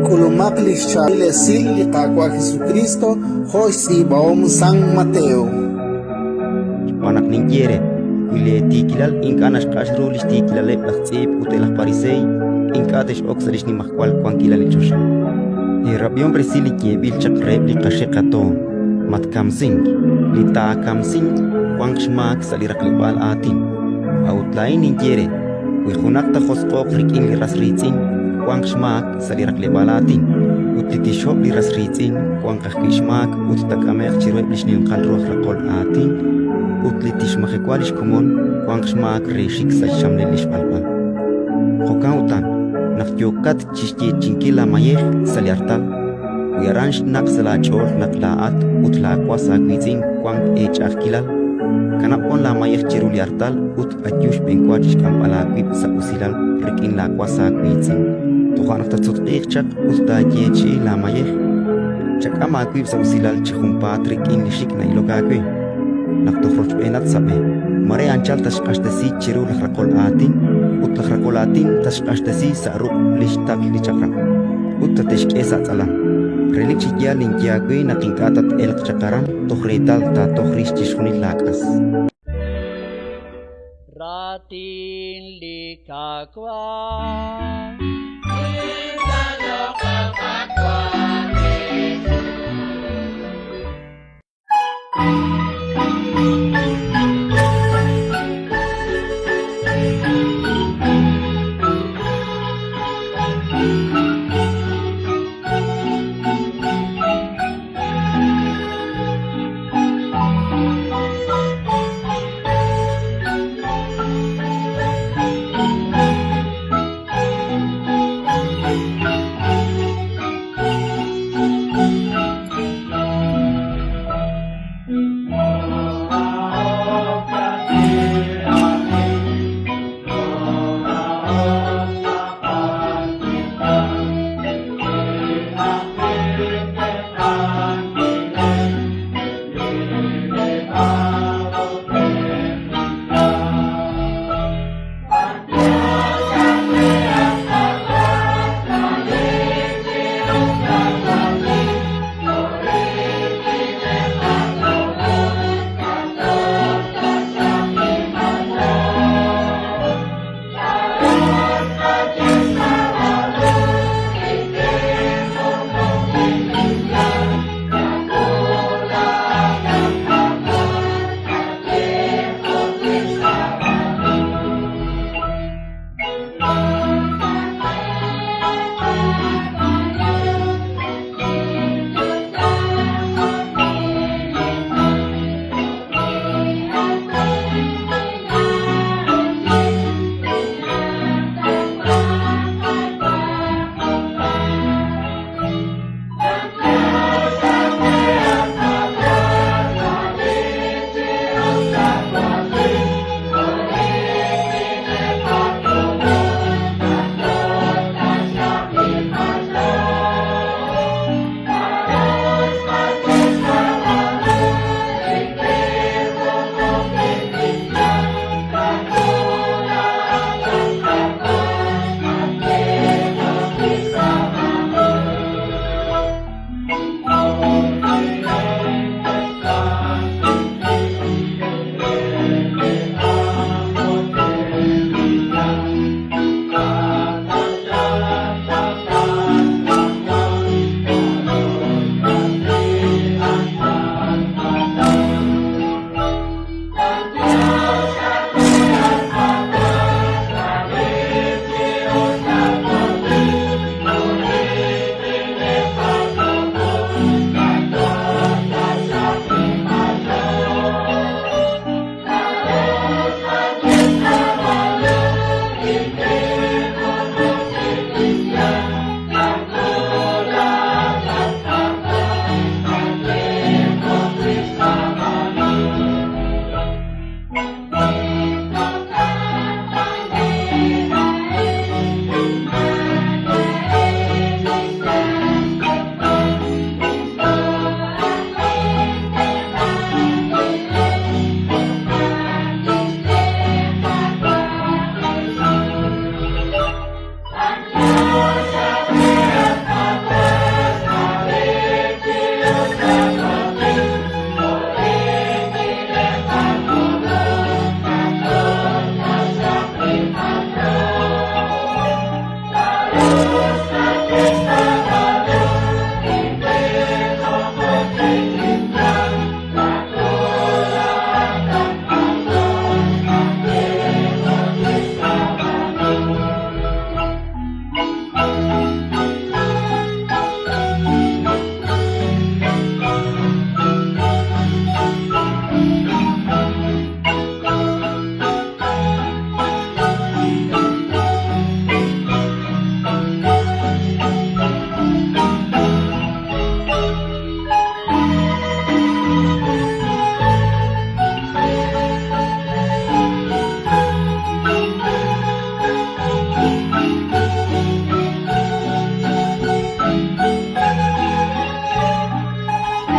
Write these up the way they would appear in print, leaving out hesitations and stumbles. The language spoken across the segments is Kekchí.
K'ulumaq li xchaab'il esil li Qaawa' Jesukristo jo' xtz'iib'ahom San Mateo. Xb'aan naq ninye eere: wi leetiikilal ink'a' naxq'ax ru li xtiikilaleb' laj tz'iib' ut eb' laj pariseey, ink'a' tex'ok sa' li xnimajwal wankilal li choxa. Eerab'ihom resil li yeeb'il chaq reheb' li qaxe' qatoon: «Matkamsink, li taakamsinq wanq xmaak sa' li raqleb'aal aatin». A'ut laa'in ninye eere: wi junaq taajosq'o'q rik'in li ras riitz'in, wanq xmaak sa' li raqleb'aal aatin; ut li tixhob' li ras riitz'in wanq ajwi' xmaak ut taak'ame'q chiruheb' li xninqal ru aj raqol aatin; ut li tixmajewa li xkomon wanq xmaak re xik sa' xxamlel li xb'alb'a. Jo'kan utan, naq yookat chi xyeechi'inkil laamayej sa' li artal, wi aran xnaqk sa' laach'ool naq laa'at ut laawas aawiitz'in wank eech'a'ajkilal, kanab' wan laamayej chiru li artal ut ayu xb'enwa chi xk'amb'al aawib' sa' usilal rik'in laawas aawiitz'in. Toja' naq tatsutq'iiq chaq ut taayeechi'i laamayej. Chak'am aawib' sa' usilal chi junpaat rik'in li xik' na'ilok aawe, naq toj rochb'eenat sa' b'e. Mare anchal tatxq'axtesi chiru laj raqol aatin, ut laj raqol aatin tatxq'axtesi sa' ruq' li xtaql li chaq'rab', ut tate'xk'e sa' tz'alam. Relik chi yaal ninye aawe naq ink'a' tat-elq chaq aran toj reetal taatoj rix chixjunil laak'as. Raatin li Qaawa'.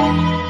Dios.